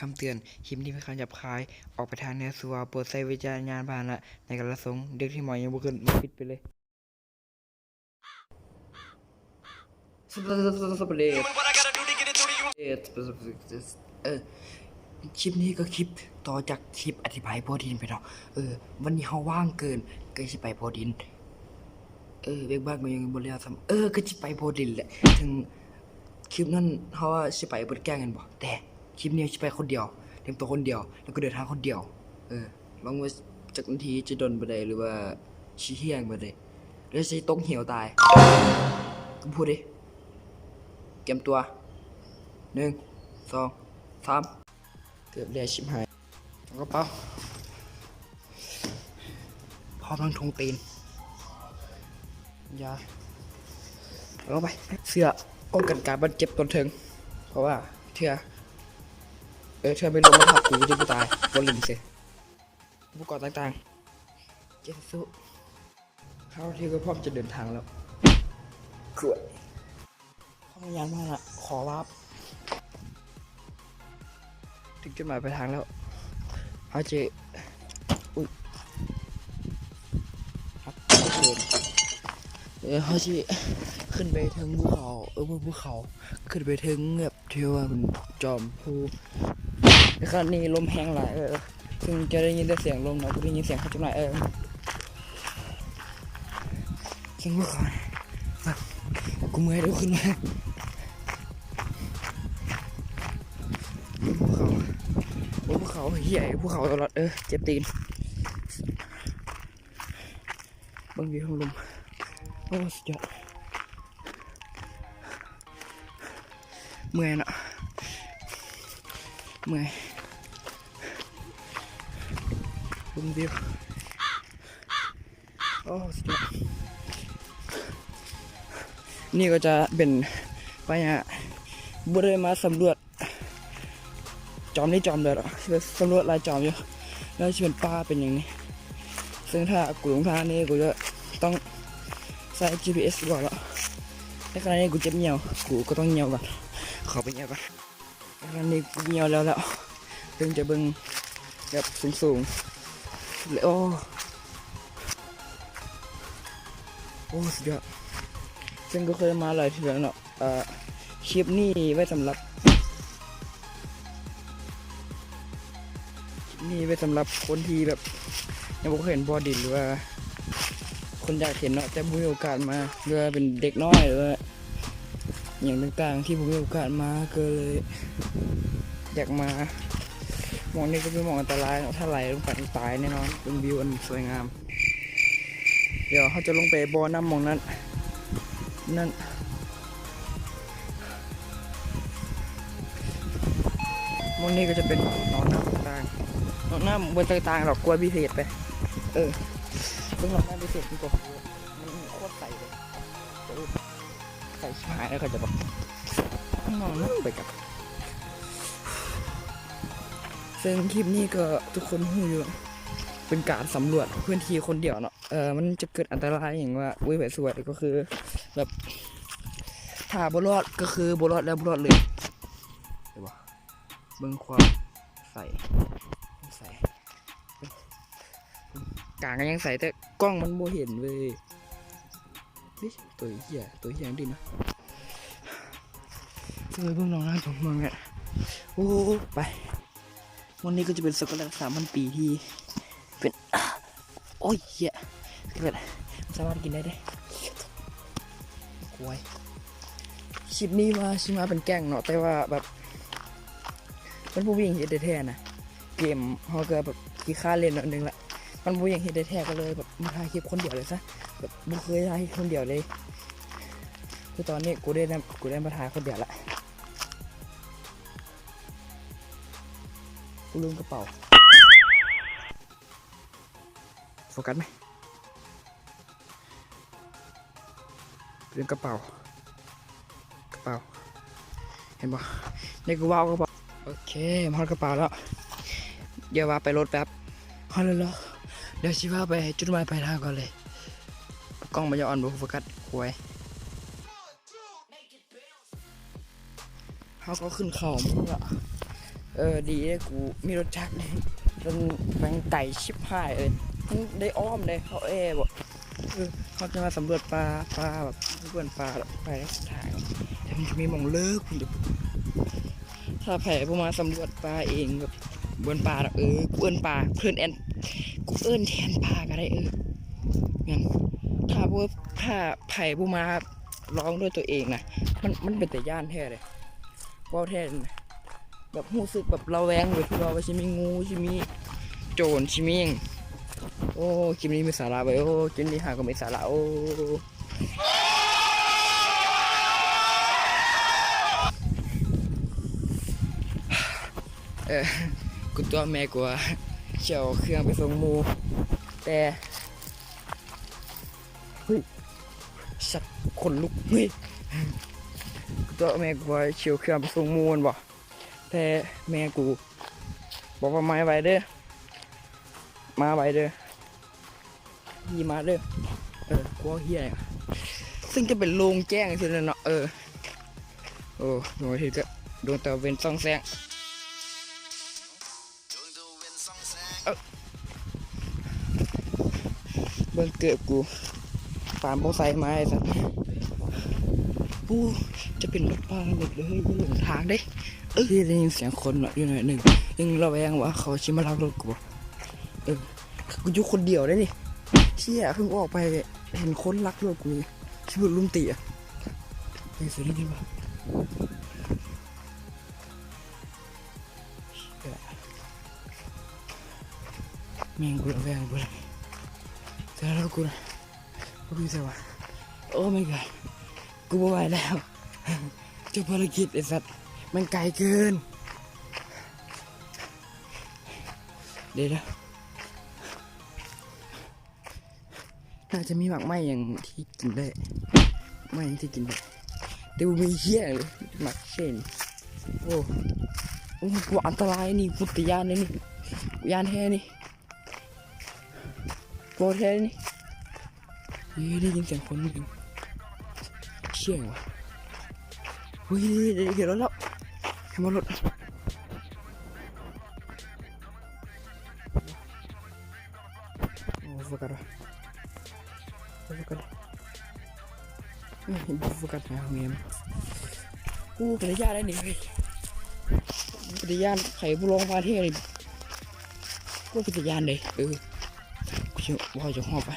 ຄຳເຕືອນ, ຄລິບນີ້ມີຄຳຫຍາບຄາຍ ອອກໄປທາງແນວຊົ່ວ, ໂປດໃຊ້ວິຈາລະນະຍານພາຫະນະໃນການຮັບຊົມ. ເດັກທີ່ໝໍຍັງບໍ່ຂຶ້ນ ມາປິດໄປເລີຍ. ເອີ ຄລິບນີ້ກໍຄລິບຕໍ່ຈາກຄລິບອະທິບາຍບໍ່ດິນໄປເນາະ. ເອີ ວັນນີ້ເຮົາວ່າງເກີນ ກໍຊິໄປບໍ່ດິນ. ເອີ ວຽກບ້ານກໍຍັງບໍ່ແລ້ວຊ້ຳ. ເອີ ກໍຊິໄປບໍ່ດິນແຫຼະ. ເຖິງຄລິບນັ້ນເຮົາວ່າຊິໄປເບິດແກ້ງແມ່ນບໍ່? ແຕ່ ຄລິບນີ້ຊິໄປຄົນດຽວ, ຕຽມຕົວຄົນດຽວ ແລ້ວກໍເດີນທາງຄົນດຽວ. ເອີ ຫວັງວ່າຈັກນາທີຈະດົນປານໃດ ຫຼືວ່າຊິຫ່ຽງປານໃດ ຫຼືຊິຕົກເຫວຕາຍ ກໍບໍ່ຮູ້ເດ້. ຕຽມຕົວ ໜຶ່ງ ສອງ ສາມ. ເກືອບແລ້ວ ຊິບຫ້າ. ເອົາກະເປົາ ພ້ອມທັງຖົງຕີນ ຢາ ເອົາລົງໄປ. ເສື້ອປ້ອງກັນການບາດເຈັບຕອນເທິງ ເພາະວ່າເທື່ອ ເອີ ເທື່ອມີລົມມາທັບກູ ກູຈະບໍ່ຕາຍ ບໍ່ລຶ້ງເຊ. ອຸປະກອນຕ່າງໆ ເຈັດສູ້ ເຮົາທີ່ກໍພ້ອມຈະເດີນທາງແລ້ວ. ກວດ ພະຍາຍາມມາລະ ຂໍວາບ ເຖິງຈຸດໝາຍປາຍທາງແລ້ວ. ເຮົາຈະ ອຸ້ຍ ຮັກເກີນ. ເອີ ເຮົາຊິຂຶ້ນໄປເທິງພູເຂົາ ເອີ ບໍ່ພູເຂົາ ຂຶ້ນໄປເທິງແບບທີ່ວ່າເປັນຈອມພູ. ໃນຂະນະນີ້ລົມແຮງຫຼາຍ ເອີ ເຊິ່ງຈະໄດ້ຍິນແຕ່ສຽງລົມເນາະ ບໍ່ໄດ້ຍິນສຽງເຂົາຈັກໜ້ອຍ. ເອີ ເຊິ່ງບໍ່ຄ່ອຍ ກູເມື່ອຍເດີ ຂຶ້ນມາ ພູເຂົາ ໂອ້ ພູເຂົາ ເຮີ້ຍ ພູເຂົາຕະຫຼອດ ເອີ ເຈັບຕີນ. ເບິ່ງວິວທາງລຸ່ມ ໂອ້ ສຸດຍອດ. ເມື່ອຍເນາະ ເມື່ອຍ ເບິ່ງວິວ ໂອ້ ສຸດຍອດ. ນີ້ກໍຈະເປັນໄປຫາ ບໍ່ໄດ້ມາສຳຫຼວດ ຈອມນີ້ຈອມດຽວດອກ ຊິໄປສຳຫຼວດຫຼາຍຈອມຢູ່ ແລ້ວຊິເປັນປ່າເປັນຫຍັງນີ້. ເຊິ່ງຖ້າກູຫຼົງທາງນີ້ ກູຈະຕ້ອງໃຊ້ຈີພີເອັສກ່ອນເນາະ. ໃນຂະນະນີ້ກູເຈັບຍ່ຽວ ກູກໍຕ້ອງຍ່ຽວກ່ອນ ຂໍໄປຍ່ຽວກ່ອນ. ໃນຂະນະນີ້ກູຍ່ຽວແລ້ວ ແລ້ວເຊິ່ງຈະເບິ່ງແບບສູງໆ ແລະ ໂອ້ ໂອ້ ສຸດຍອດ. ເຊິ່ງກໍເຄີຍມາຫຼາຍເທື່ອແລ້ວເນາະ. ເອີ ຄລິບນີ້ໄວ້ສຳລັບ ຄລິບນີ້ໄວ້ສຳລັບຄົນທີ່ແບບຍັງບໍ່ເຄີຍເຫັນບໍ່ດິນ ຫຼືວ່າຄົນຢາກເຫັນເນາະ ແຕ່ບໍ່ມີໂອກາດມາ ຫຼືວ່າເປັນເດັກນ້ອຍ ຫຼືວ່າຫຍັງຕ່າງໆ ທີ່ບໍ່ມີໂອກາດມາ ກໍເລີຍຢາກມາ. ໝ່ອງນີ້ກໍເປັນໝ່ອງອັນຕະລາຍເນາະ ຖ້າໄຫຼລົງໄປນີ້ຕາຍແນ່ນອນ. ເບິ່ງວິວອັນສວຍງາມ. ດຽວເຮົາຈະລົງໄປບໍ່ນ້ຳໝ່ອງນັ້ນ ນັ້ນ ໝ່ອງນີ້ກໍຈະເປັນໜອງນ້ຳຕ່າງໆ ໜອງນ້ຳບໍ່ແຕກຕ່າງດອກ ກວ່າພິເສດໄປ. ເອີ ເບິ່ງໜອງນ້ຳພິເສດມັນກໍ ມັນໂຄດໃສເລີຍ ເອີ ໃສຊິບຫາຍແລ້ວ ເຂົາຈະບອກ ໜອງນ້ຳໄປກັບ. ເຊິ່ງຄລິບນີ້ກໍທຸກຄົນຮູ້ຢູ່ ເປັນການສຳຫຼວດພື້ນທີ່ຄົນດຽວເນາະ. ເອີ ມັນຈະເກີດອັນຕະລາຍຫຍັງວ່າ ໂອ້ຍ ໄປສວຍ ກໍຄືແບບ ຖ້າບໍ່ລອດກໍຄືບໍ່ລອດແລ້ວ ບໍ່ລອດເລີຍ ເຫັນບໍ່? ເບິ່ງຄວາມໃສ ໃສ ກາງກໍຍັງໃສ ແຕ່ກ້ອງມັນບໍ່ເຫັນເວີຍ. ເຮີ້ຍ ໂຕເຫຍ ໂຕເຫຍດິນະ. ເອີ ເບິ່ງໜອງນ້ຳຕົງເມືອງແຫຼະ. ໂອ້ ໄປ. ມື້ນີ້ກໍຈະເປັນຊັອກໂກແລັດສາມພັນປີທີ່ເປັນ ໂອ້ຍ ເຫຍ ສາມາດກິນໄດ້ເດ້ ໂອ້ຍ. ຄລິບນີ້ວ່າຊິມາເປັນແກ້ງເນາະ ແຕ່ວ່າແບບ ມັນບໍ່ມີຫຍັງເຮັດແທ້ໆນະ ເກມເຮົາກໍແບບຂີ້ຄ້ານເລ່ນໜ້ອຍໜຶ່ງລະ ມັນບໍ່ມີຫຍັງເຮັດແທ້ໆ ກໍເລີຍແບບມາຖ່າຍຄລິບຄົນດຽວເລີຍຊະ ແບບບໍ່ເຄີຍຖ່າຍຄລິບຄົນດຽວເລີຍ. ຄືຕອນນີ້ກູໄດ້ ກູໄດ້ມາຖ່າຍຄົນດຽວລະ. ກູລືມກະເປົາ ໂຟກັສໄໝ? ເປັນກະເປົາ ກະເປົາ ເຫັນບໍ່? ນີ້ຄືວ່າກະເປົາ. ໂອເຄ ມາຮອດກະເປົາແລ້ວ ດຽວວ່າໄປໂຫຼດແປັບ. ຮອດແລ້ວເນາະ ດຽວຊິວ່າໄປຈຸດໝາຍປາຍທາງກ່ອນເລີຍ. ກ້ອງມັນຈະອ່ອນບໍ່ໂຟກັສ ຄວາຍ. ເຮົາກໍຂຶ້ນເຂົາມາແລ້ວ ເອີ ດີເດ້ ກູມີລົດຈັກເດ້ ມັນແມ່ງໄກຊິບຫາຍເລີຍ ມັນໄດ້ອ້ອມເດ້ ເຮົາແອບໍ່ ເອີ ເຮົາຈະມາສຳຫຼວດປ່າ ປ່າແບບເພື່ອນປ່າແບບໄປໄດ້ສຸດທາງ ແຕ່ມັນຈະມີໝ່ອງເລີກພຸ້ນເດີ ຖ້າໃຜບໍ່ມາສຳຫຼວດປ່າເອງແບບເພື່ອນປ່າ ເອີ ກູເອີ້ນປ່າ ເພື່ອນແອນ ກູເອີ້ນແທນປ່າກໍໄດ້ ເອີ ແມ່ນ ຖ້າບໍ່ ຖ້າໃຜບໍ່ມາລອງດ້ວຍຕົວເອງນະ ມັນ ມັນເປັນຕາຢ້ານແທ້ເດ້ ເວົ້າແທ້ນະ ແບບຮູ້ສຶກແບບລະແວງເລີຍ ຄືວ່າ ວ່າຊິມີງູ ຊິມີໂຈນ ຊິມີຫຍັງ ໂອ້ ຄລິບນີ້ມີສາລະເວີຍ ໂອ້ ຄລິບນີ້ຫາກໍມີສາລະ ໂອ້ ເອີ ກູຕົວະແມ່ກູວ່າຊິເອົາເຄື່ອງໄປສົ່ງໝູ່ ແຕ່ ເຮີ້ຍ ສັດ ຂົນລຸກ ເຮີ້ຍ ຕົວະແມ່ກູວ່າຊິເອົາເຄື່ອງໄປສົ່ງໝູ່ແມ່ນບໍ່ ແຕ່ແມ່ກູບອກວ່າມາໄວເດີ ມາໄວເດີ ຂີ່ມາເດີ ເອີ ກົວເຫຍ ເຊິ່ງຈະເປັນໂລ່ງແຈ້ງຊື່ນັ້ນເນາະ ເອີ ໂອ້ ດວງອາທິດກໍ ດວງຕາເວັນສ່ອງແສງ ເອີ ເບິ່ງເກີບກູ ປານບໍ່ໃສ່ມາໄອ້ສັດ ປູ ຈະເປັນລົດປ່າລົດເລີຍ ຢ່າຫຼົງທາງເດ້ ເອີ ໄດ້ຍິນສຽງຄົນເນາະ ຢູ່ໜ້ອຍໜຶ່ງ ຍັງລະແວງວ່າເຂົາຊິມາລັກລົດກູບໍ່ ເອີ ກູຢູ່ຄົນດຽວເດ້ນີ້ ເຊັ່ຍ ເພິ່ງອອກໄປເຫັນຄົນລັກລົດກູ ຊິເປັນລຸມຕີອະ ເອີ ຊິໄດ້ຍິນບໍ່? ແມ່ງກູລະແວງເບິດ ແຕ່ລະກູນະ ບໍ່ຮູ້ໃສວ່າ Oh my god ກູບໍ່ໄຫວແລ້ວ ຈົບພາລະກິດໄອ້ສັດ ມັນໄກເກີນ ເດ ໜ້າຈະມີໝາກໄມ້ຫຍັງທີ່ກິນໄດ້ ໄມ້ຫຍັງທີ່ກິນໄດ້ ແຕ່ບໍ່ມີເຫຍເລີຍ ໝາກເຊນ ໂອ້ ໂອ້ ກູອັນຕະລາຍນີ້ ກູຕະຢ້ານເດ້ນີ້ ກູຢ້ານແທ້ນີ້ ບໍ່ແທ້ນີ້ ເອີ ໄດ້ຍິນສຽງຄົນ ສຽງຫຍັງຫວະ ເຮີ້ຍ ເຫັນລົດແລ້ວ ເຫັນບໍ່ລົດ ໂອ້ ໂຟກັສວະ ໂຟກັສ ເອີ ບໍ່ໂຟກັສຫາເຮົາແມ່ນ ໂອ້ ເປັນຕາຢ້ານໄດ໋ນີ້ເຮີ້ຍ ເປັນຕາຢ້ານ ໃຜບໍ່ລອງມາເທື່ອນີ້ ໂອ້ ເປັນຕາຢ້ານເດ້ ເອີ ກູຊິເວົ້າຈາກຮອບໄປ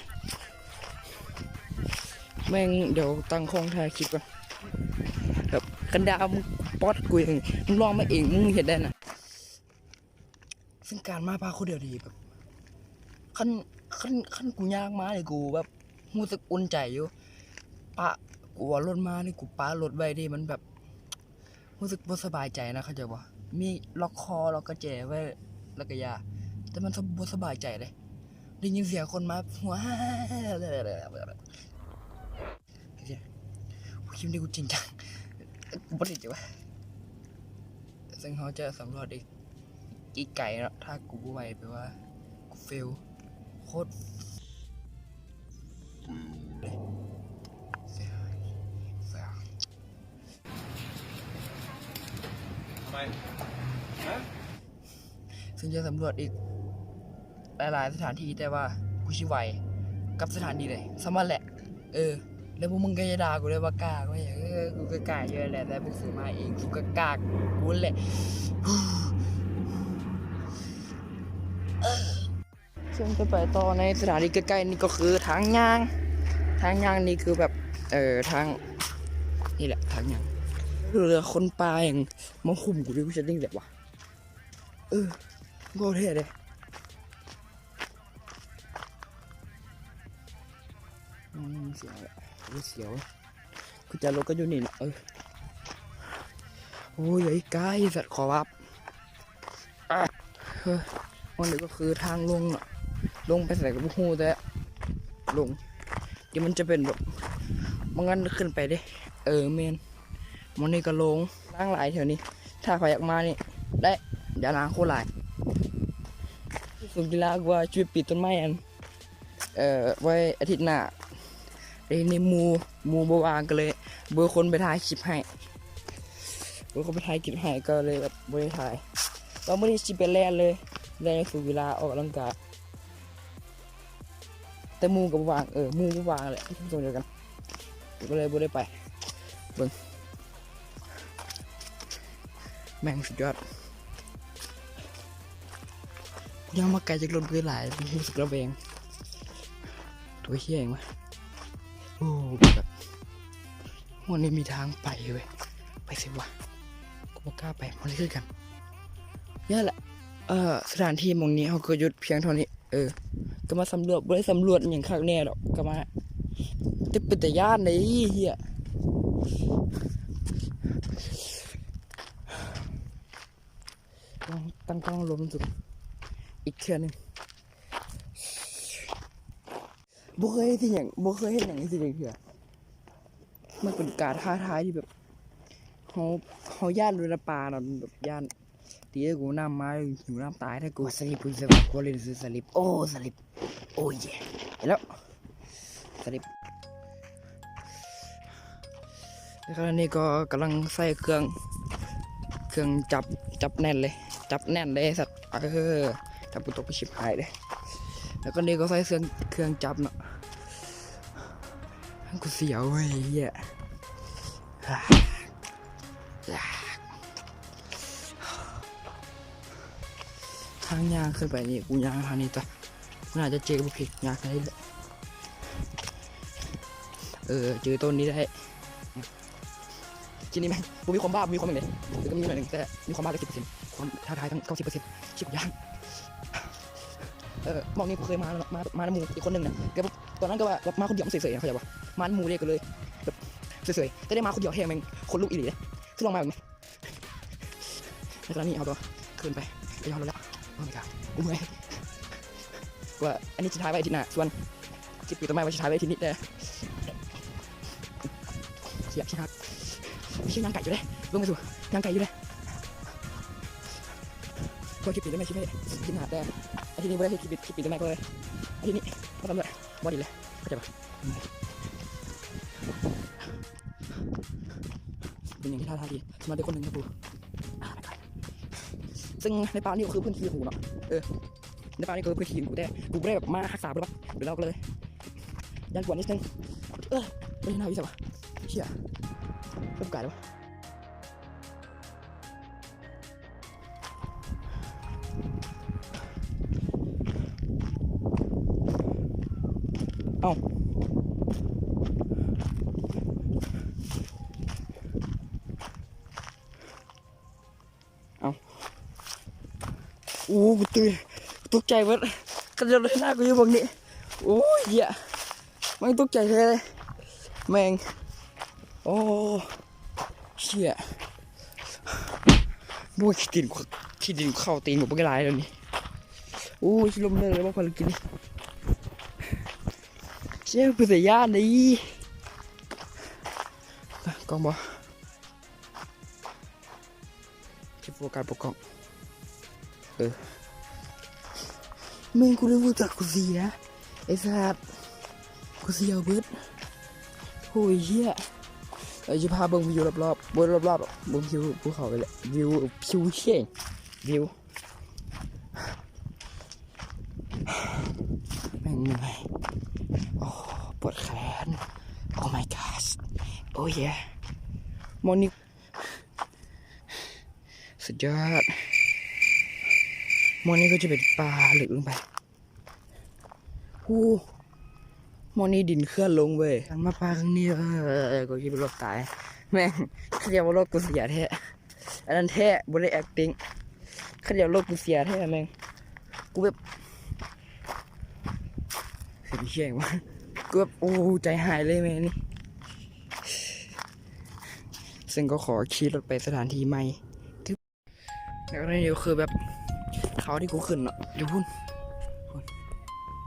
ແມ່ງ ດຽວຕັ້ງກ້ອງຖ່າຍຄລິບກ່ອນ ແບບ ຄັນດາວມຶງປອດກູເອງ ມຶງລອງມາເອງ ມຶງເຮັດໄດ້ນະ ເຊິ່ງການມາປ່າຄົນດຽວນີ້ແບບ ຄັນ ຄັນ ຄັນກູຍາກມານີ້ ກູແບບຮູ້ສຶກອຸ່ນໃຈຢູ່ ປະ ກູເອົາລົດມານີ້ ກູປະລົດໄວ້ເດ້ ມັນແບບ ຮູ້ສຶກບໍ່ສະບາຍໃຈນະ ເຂົ້າໃຈບໍ່? ມີລັອກຄໍ ລັອກກະແຈໄວ້ ແລ້ວກະຢ່າ ແຕ່ມັນ ສະ ບໍ່ສະບາຍໃຈເດ້ ໄດ້ຍິນສຽງຄົນມາຫົວ ຄລິບນີ້ກູຈິງຈັງ ກູບໍ່ໄດ້ຈະວ່າ ເຊິ່ງເຮົາຈະສຳຫຼວດອີກ ອີກໄກເນາະ ຖ້າກູບໍ່ໄຫວແປວ່າກູເຟວ ໂຄດ ເຊິ່ງຈະສຳຫຼວດອີກຫຼາຍໆສະຖານທີ່ ແຕ່ວ່າກູຊິໄຫວກັບສະຖານທີ່ໃດ ສ່ຳນັ້ນແຫຼະ ເອີ ແລ້ວພວກມຶງກໍຢ່າດ່າກູເດີວ່າກາກ ເອີ ກູກໍກາກຢູ່ແຫຼະ ແຕ່ພວກສູມາເອງ ສູກໍກາກກູແຫຼະ. ເຊິ່ງຈະໄປຕໍ່ໃນສະຖານທີ່ໃກ້ໆນີ້ກໍຄືທາງຍ່າງ ທາງຍ່າງນີ້ຄືແບບ ເອີ ທາງ ນີ້ແຫຼະທາງຍ່າງ ເຫຼືອຄົນປ່າຫຍັງມາຫຸ້ມກູຢູ່ຊັ້ນນີ້ແຫຼະວະ ເອີ ບໍ່ແທ້ເດ້ ອືມ ສຽງແຫຼະ ໂອ້ ສຽວ ຄືຈະລົດກໍຢູ່ນີ້ເນາະ ເອີ ໂອ້ຍ ໄກ ສັດ ຂໍວັບ ອາ ເຮີ້ຍ ມັນນີ້ກໍຄືທາງລົງເນາະ ລົງໄປໃສກໍບໍ່ຮູ້ ແຕ່ລົງ ທີ່ມັນຈະເປັນແບບ ມັນກໍຂຶ້ນໄປເດ້ ເອີ ແມ່ນ ມັນນີ້ກໍລົງ ລ້າງຫຼາຍແຖວນີ້ ຖ້າໃຜຢາກມານີ້ໄດ້ ຢ່າລ້າງໂຄດຫຼາຍ ສົມກິລາກວ່າຈະໄປປີນຕົ້ນໄມ້ ອັນ ເອີ ໄວ້ອາທິດໜ້າ ແຕ່ນີ້ໝູ່ ໝູ່ບໍ່ວ່າງ ກໍເລີຍບໍ່ມີຄົນໄປຖ່າຍຄລິບໃຫ້ ບໍ່ມີຄົນໄປຖ່າຍຄລິບໃຫ້ ກໍເລີຍແບບບໍ່ໄດ້ຖ່າຍ ວ່າມື້ນີ້ຊິໄປແລ່ນເລີຍ ແລ່ນຢູ່ສູນກິລາອອກກຳລັງກາຍ ແຕ່ໝູ່ກໍບໍ່ວ່າງ ເອີ ໝູ່ບໍ່ວ່າງແຫຼະ ຊ່ວງດຽວກັນ ກໍເລີຍບໍ່ໄດ້ໄປ. ເບິ່ງ ແມ່ງສຸດຍອດ ຍັງມາໄກຈາກລົດເບີຫຼາຍ ຮູ້ສຶກລະແວງ ຕົວເຮີ້ຍຫຍັງວະ ໂອ້ ແບບ ມັນນີ້ມີທາງໄປເວີຍ ໄປໃສວະ ກູບໍ່ກ້າໄປ ມັນຄືກັນ ນີ້ແຫຼະ ເອີ ສະຖານທີ່ໝ່ອງນີ້ເຮົາກໍຢຸດພຽງເທົ່ານີ້ ເອີ ກໍມາສຳຫຼວດ ບໍ່ໄດ້ສຳຫຼວດຫຍັງຄັກແນ່ດອກ ກໍມາ ແຕ່ເປັນຕາຢ້ານເດ້ເຮີ້ຍ ລອງຕັ້ງກ້ອງລົມດູ ອີກເທື່ອໜຶ່ງ ບໍ່ເຄີຍເຮັດຫຍັງ ບໍ່ເຄີຍເຮັດຫຍັງຈັ່ງຊີ້ເທື່ອ ມັນເປັນການທ້າທາຍທີ່ແບບ ເຮົາ ເຮົາຢ້ານເວລາປານະ ແບບຢ້ານ ຕີໃຫ້ກູນ້ຳມາ ຫິວນ້ຳຕາຍແທ້ກູ ສະລິບ ກູສະລິບ ກູຫຼິ້ນສະລິບ ໂອ້ ສະລິບ ໂອ້ເຢ ເຫັນແລ້ວ ສະລິບ ແລ້ວກໍນີ້ກໍກຳລັງໃສ່ເຄື່ອງ ເຄື່ອງຈັບ ຈັບແໜ້ນເລີຍ ຈັບແໜ້ນເລີຍສັດ ເອີ ຈັບກູຕົກໄປຊິບຫາຍເດ້ ແລ້ວກໍນີ້ກໍໃສ່ເຄື່ອງ ເຄື່ອງຈັບເນາະ ກູສຽວເວີຍເຮີ້ຍ ທາງຍ່າງຂຶ້ນໄປນີ້ ກູຍ່າງທາງນີ້ຕະ ໜ້າຈະເຈີບໍ່ຜິດ ຍ່າງທາງນີ້ແຫຼະ ເອີ ເຈີຕົ້ນນີ້ໄດ້ ທີ່ນີ້ແມ່ງບໍ່ມີຄວາມບ້າ ບໍ່ມີຄວາມຫຍັງເດ້ ແຕ່ກໍມີໜ້ອຍໜຶ່ງ ແຕ່ມີຄວາມບ້າເລີຍສິບເປີເຊັນ ຄວາມທ້າທາຍຕັ້ງເກົ້າສິບເປີເຊັນ ຊິກູຢ້ານ ເອີ ໝ່ອງນີ້ກູເຄີຍມາແລ້ວເນາະ ມາ ມານຳໝູ່ອີກຄົນໜຶ່ງນະ ແຕ່ຕອນນັ້ນກໍວ່າ ແບບມາຄົນດຽວມັນເສຍໆ ເຂົ້າໃຈບໍ່ ມານຳໝູ່ເດ້ ກໍເລີຍແບບເສຍໆ ແຕ່ໄດ້ມາຄົນດຽວແຮງແມ່ງ ຂົນລຸກອີ່ຫຼີເດ້ ຊິລອງມາເບິ່ງແມ. ໃນຕອນນີ້ເຮົາກໍຂຶ້ນໄປ ໄປຮອດລົດແລ້ວ ໂອ້ ມາຍກາດ ກູເມື່ອຍ ວ່າອັນນີ້ຊິຖ່າຍໄວ້ອາທິດໜ້າ ສ່ວນຄລິບປີນຕົ້ນໄມ້ວ່າຊິຖ່າຍໄວ້ອາທິດນີ້ແດ່ ຊິ ຊິຮັກ ຊິຍ່າງໄກຢູ່ເດ້ ເບິ່ງໄປສູ່ ຍ່າງໄກຢູ່ເດ້ ເພາະຄລິບປີນຕົ້ນໄມ້ຊິໄດ້ອາທິດໜ້າ ແຕ່ອາທິດນີ້ບໍ່ໄດ້ເຮັດຄລິບ ຄລິບປີນຕົ້ນໄມ້ ກໍເລີຍອາທິດນີ້ມາຕຳຫຼວດບໍ່ດີເລີຍ ເຂົ້າໃຈບໍ່? ເປັນຫຍັງທີ່ທ້າທາຍດີ ສຳລັບເດັກຄົນໜຶ່ງນະກູ ຊຶ່ງໃນປ່ານີ້ກໍຄືພື້ນທີ່ຂອງກູເນາະ ເອີ ໃນປ່ານີ້ກໍຄືພື້ນທີ່ຂອງກູ ແຕ່ກູບໍ່ໄດ້ແບບມາຮັກສາບໍ່ໄດ້ ແລ້ວກໍເລີຍຢ້ານກວນນິດໜຶ່ງ ເອີ ບໍ່ໄດ້ໜ້າວິຊາວະ ເຊຍ ເລີ່ມກາຍແລ້ວ ເອົ້າ ເອົ້າ ໂອ້ ກູຕື່ນ ກູຕົກໃຈເບິດ ຄັນເຈົ້າເລີຍໜ້າກູຢູ່ເບິ່ງນີ້ ໂອ້ຍ ເຫຍ ແມ່ງຕົກໃຈແທ້ເລີຍ ແມ່ງ ໂອ້ ເຊຍ ໂອ້ຍ ຂີ້ຕີນ ຂີ້ຕີນເຂົ້າຕີນກູບັກຫຼາຍແລ້ວນີ້ ໂອ້ຍ ຊິລົ້ມເລີກແລ້ວບໍ່ພາລະກິດນີ້ ເຊຍ ເປັນຕາຢ້ານເດ້ ກ້ອງບໍ່? ເກັບໂຟກັສບໍ່ກ້ອງ ເອີ ແມ່ງ ກູເລີຍຮູ້ຈັກກູເສຍ ໄອ້ສັດ ກູສຽວເບິດ ໂອ້ຍ ເຫຍ ເອີ ຊິພາເບິ່ງວິວລອບໆ ບໍ່ລອບໆ ເບິ່ງວິວພູເຂົາໄປແຫຼະ ວິວ ວິວເສັງ ວິວ ແມ່ງເມື່ອຍ ໂອ້ ປວດແຂນ Oh my god Oh yeah ໝ່ອງນີ້ ສຸດຍອດ ໝ່ອງນີ້ກໍຈະເປັນປ່າເລິກລົງໄປ ໂອ້ ໝ່ອງນີ້ດິນເຄື່ອນລົງເວີຍ ມາປ່າຄັ້ງນີ້ ເອີ ກູຄິດວ່າລົດຕາຍ ແມ່ງ ເຂົາເຈົ້າວ່າລົດກູເສຍແທ້ ອັນນັ້ນແທ້ ບໍ່ໄດ້ acting ເຂົາເຈົ້າວ່າລົດກູເສຍແທ້ແມ່ງ ກູແບບ ເປັນເຫຍຫຍັງວະ ກູແບບ ໂອ້ ໃຈຫາຍເລີຍແມ່ງນີ້ ເຊິ່ງກໍຂໍຂີ່ລົດໄປສະຖານທີ່ໃໝ່ ແລ້ວກໍນີ້ກໍຄືແບບ ເຂົາທີ່ກູຂຶ້ນເນາະ ຢູ່ພຸ້ນ ພຸ້ນ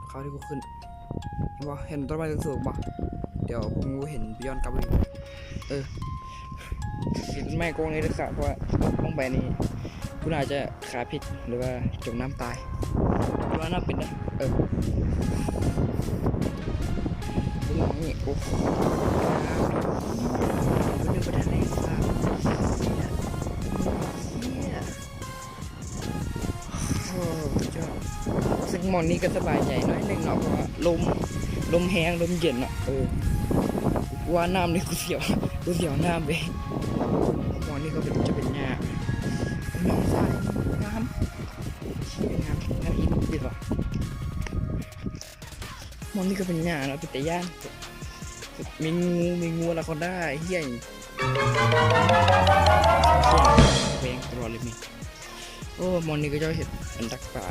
ເຂົາທີ່ກູຂຶ້ນ ເຫັນບໍ່? ເຫັນຕົ້ນໄມ້ສູງໆບໍ່? ດຽວພວກມຶງເຫັນຍ້ອນກັບມາອີກ ເອີ ຊິໄມ່ກົງນີ້ເດີຂະ ເພາະວ່າລົງໄປນີ້ ກູໜ້າຈະຂາພິກ ຫຼືວ່າຈົມນ້ຳຕາຍ ກູວ່າໜ້າເປັນເດີ ເອີ ເບິ່ງນີ້ ໂອ້ ງາມ ເບິ່ງບໍ່ທັນໄດ້ ງາມ ເຊຍ ເຊຍ. ໝ່ອງນີ້ກໍສະບາຍໃຈໜ້ອຍໜຶ່ງເນາະ ເພາະວ່າລົມ ລົມແຮງ ລົມເຢັນເນາະ. ເອີ ວ່ານ້ຳນີ້ ກູສຽວ ກູສຽວນ້ຳເດ້. ໝ່ອງນີ້ກໍເປັນ ຈະເປັນຫຍ້າ ນ້ຳໃສ ງາມ ງາມ ງາມອີ່ຫຼີເດ້. ໝ່ອງນີ້ກໍເປັນຫຍ້າເນາະ ເປັນຕາຢ້ານ ມີງູ ມີງູອານາຄອນດາ ເຫ້ຍ ແຫວ່ງຕະຫຼອດເລີຍນີ້. ໂອ້ ໝ່ອງນີ້ເຂົາເຈົ້າເຮັດອັນດັກປາ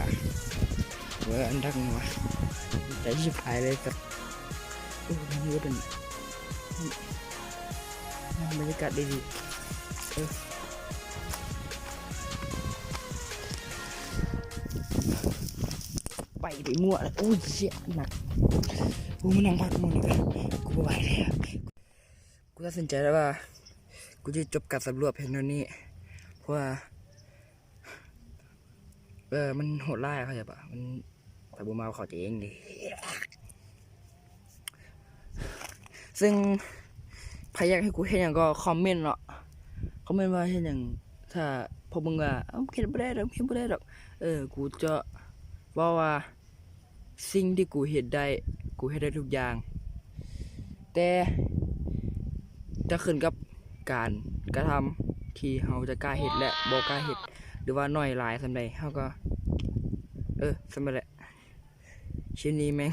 ເອີ ອັນດັກຫຍັງວະ ໃຈຊິບຫາຍເລີຍກັບ ໂອ້ ນີ້ກໍເປັນ ບັນຍາກາດດີໆ ເອີ ໄປໄດ້ມົ້ວແລ້ວ. ໂອ້ຍ ເຊຍ ໜັກ ໂອ້ ມານັ່ງພັກໝ່ອງນີ້ກ່ອນ ກູບໍ່ໄຫວແລ້ວ. ກູຕັດສິນໃຈແລ້ວວ່າ ກູຈະຈົບການສຳຫຼວດພຽງເທົ່ານີ້ ເພາະວ່າ ເອີ ມັນໂຫດຮ້າຍ ເຂົ້າໃຈປະ ມັນ ຂ້ອຍບໍ່ມາເຂົ້າໃຈເອງເດ້. ເຊິ່ງໃຜຢາກໃຫ້ກູເຮັດຫຍັງກໍຄອມເມັນເນາະ ຄອມເມັນວ່າເຮັດຫຍັງ ຖ້າພວກມຶງວ່າ ເອົາ ເຮັດບໍ່ໄດ້ດອກ ເຮັດບໍ່ໄດ້ດອກ ເອີ ກູຈະເວົ້າວ່າ ສິ່ງທີ່ກູເຮັດໄດ້ ກູເຮັດໄດ້ທຸກຢ່າງ ແຕ່ຈະຂຶ້ນກັບການກະທຳທີ່ເຮົາຈະກ້າເຮັດ ແລະ ບໍ່ກ້າເຮັດ ຫຼືວ່າໜ້ອຍຫຼາຍສ່ຳໃດ ເຮົາກໍ ເອີ ສ່ຳນັ້ນແຫຼະ. ຄລິບນີ້ແມ່ງ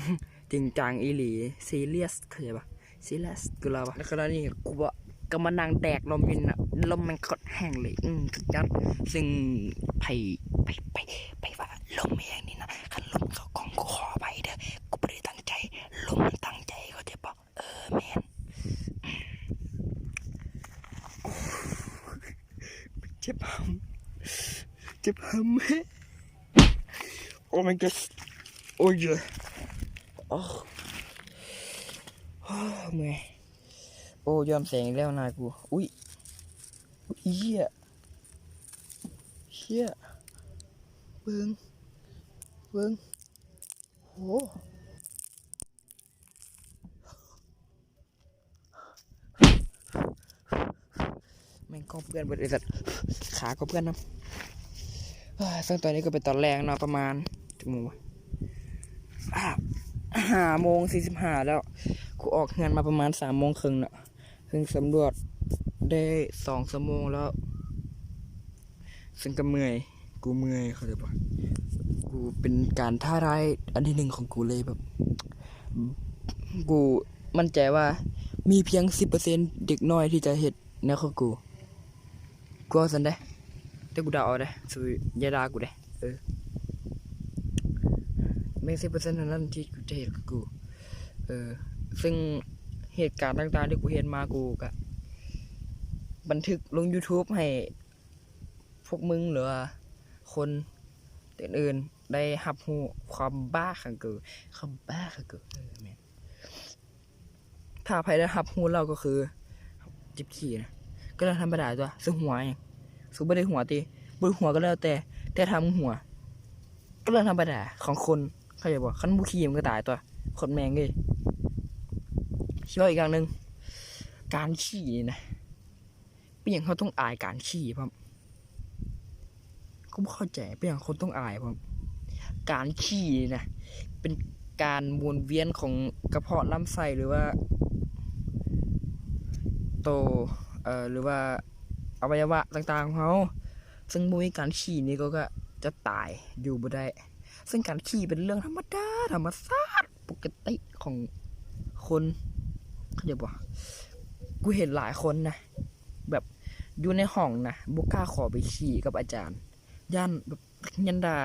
ຈິງຈັງອີ່ຫຼີ serious ເຂົ້າໃຈປະ? serious ຄືລາວະ. ໃນຂະນະນີ້ກູກໍມານັ່ງແດກລົມຢູ່ນະ ລົມແມ່ງໂຄດແຮງເລີຍ ອືມ ສຸດຍອດ. ເຊິ່ງໃຜ ໃຜ ໃຜ ໃຜວ່າລົມແຮງນີ້ນະ ຄັນລົມເຂົ້າກ້ອງ ຂໍອະໄພເດີ ກູບໍ່ໄດ້ຕັ້ງໃຈ ລົມມັນຕັ້ງໃຈ ເຂົ້າໃຈບໍ່? ເອີ ແມ່ນ. ເຈັບຫຳ ເຈັບຫຳ. Oh my god. ໂອ້ຍ ໂອ້ ໂອ້ ເມື່ອຍ. ໂອ້ ຍ້ອນແສງອີກແລ້ວໜ້າກູ. ອຸ້ຍ ອຸ້ຍ ເຫຍ ເຫຍ ເບິ່ງ ເບິ່ງ ໂອ້. ແມ່ງກ້ອງເປື້ອນເບິດ ໄອ້ສັດ ຂາກໍເປື້ອນນຳ. ເອີ ເຊິ່ງຕອນນີ້ກໍເປັນຕອນແລງເນາະ ປະມານຈັກໂມງວະ ຫ້າໂມງສີ່ສິບຫ້າແລ້ວ. ກູອອກເຮືອນມາປະມານສາມໂມງເຄິ່ງເນາະ ເຊິ່ງສຳຫຼວດໄດ້ສອງຊົ່ວໂມງແລ້ວ ເຊິ່ງກໍເມື່ອຍ ກູເມື່ອຍ ເຂົ້າໃຈບໍ່? ກູເປັນການທ້າທາຍອັນທີໜຶ່ງຂອງກູເລີຍ ແບບ ກູໝັ້ນໃຈວ່າມີພຽງສິບເປີເຊັນເດັກນ້ອຍທີ່ຈະເຮັດແນວຄືກູ ກູເວົ້າຊັ້ນເດ້ ແຕ່ກູເດົາເອົາເດ້ ສູຢ່າດ່າກູເດ້. ເອີ ມີສິບເປີເຊັນເທົ່ານັ້ນທີ່ຈະເຮັດຄືກູ. ເອີ ເຊິ່ງເຫດການຕ່າງໆທີ່ກູເຮັດມາ ກູກະບັນທຶກລົງ YouTube ໃຫ້ ພວກມຶງ ຫຼືວ່າຄົນອື່ນໆໄດ້ຮັບຮູ້ຄວາມບ້າຂອງກູ ຄວາມບ້າຂອງກູ. ເອີ ແມ່ນ ຖ້າໃຜໄດ້ຮັບຮູ້ແລ້ວກໍຄືເຈັບຂີ້ນະ ກໍເລື່ອງທຳມະດາຕົວະ. ສູຫົວຫຍັງ? ສູບໍ່ໄດ້ຫົວຕິ? ບໍ່ໄດ້ຫົວກໍແລ້ວແຕ່ ແຕ່ຖ້າມຶງຫົວ ກໍເລື່ອງທຳມະດາຂອງຄົນ ເຂົ້າໃຈບໍ່? ຄັນບໍ່ຂີ້ມັນກໍຕາຍຕົວະ ໂຄດແມ່ງເອີຍ. ຊິເວົ້າອີກຢ່າງໜຶ່ງ ການຂີ້ນີ້ນະ ເປັນຫຍັງເຮົາຕ້ອງອາຍການຂີ້ພ້ອມ? ກູບໍ່ເຂົ້າໃຈ ເປັນຫຍັງຄົນຕ້ອງອາຍພ້ອມ? ການຂີ້ນີ້ນະ ເປັນການໝູນວຽນຂອງກະເພາະລຳໄສ້ ຫຼືວ່າໂຕ ເອີ ຫຼືວ່າອະໄວຍະວະຕ່າງໆຂອງເຮົາ ເຊິ່ງບໍ່ມີການຂີ້ນີ້ກໍ ກໍຈະຕາຍ ຢູ່ບໍ່ໄດ້. ເຊິ່ງການຂີ້ເປັນເລື່ອງທຳມະດາ ທຳມະຊາດ ປົກກະຕິຂອງຄົນ ເຂົ້າໃຈບໍ່? ກູເຫັນຫຼາຍຄົນນະ ແບບຢູ່ໃນຫ້ອງນະ ບໍ່ກ້າຂໍໄປຂີ້ກັບອາຈານ ຢ້ານແບບນັກຮຽນດ່າ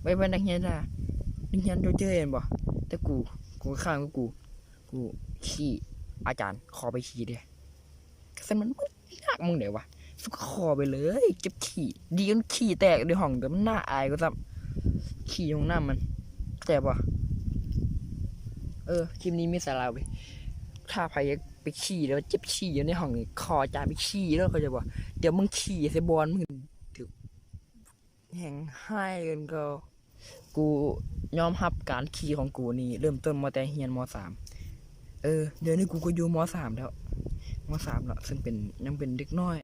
ໄວໆ ນັກຮຽນດ່າ ນັກຮຽນໂຈເຈີ ເຫັນບໍ່? ແຕ່ກູ ກົງກັນຂ້າມກັບກູ ກູຂີ້ ອາຈານຂໍໄປຂີ້ເດ້. ກະຊັ້ນມັນ ຍາກໝ່ອງໃດວະ? ສຸກຂໍໄປເລີຍ ເຈັບຂີ້ ດີກວ່າຂີ້ແຕກໃນຫ້ອງ ແຕ່ມັນໜ້າອາຍກວ່າຊ້ຳ ຂີ້ຫ້ອງນ້ຳມັນ ເຂົ້າໃຈບໍ່? ເອີ ຄລິບນີ້ມີສາລະເວີຍ ຖ້າໃຜຢາກໄປຂີ້ ຫຼືວ່າເຈັບຂີ້ຢູ່ໃນຫ້ອງນີ້ ຂໍອາຈານໄປຂີ້ເດີ ເຂົ້າໃຈບໍ່? ດຽວມຶງຂີ້ໃສ່ບ່ອນ ມຶງຖືກ ແຮ່ງຮ້າຍເກີນເກົ່າ. ກູຍອມຮັບການຂີ້ຂອງກູນີ້ເລີ່ມຕົ້ນມາແຕ່ຮຽນ ມໍສາມ ເອີ ດຽວນີ້ກູກໍຢູ່ ມໍສາມ ແລ້ວ ມໍສາມ ເນາະ ເຊິ່ງເປັນ ຍັງເປັນເດັກນ້ອຍ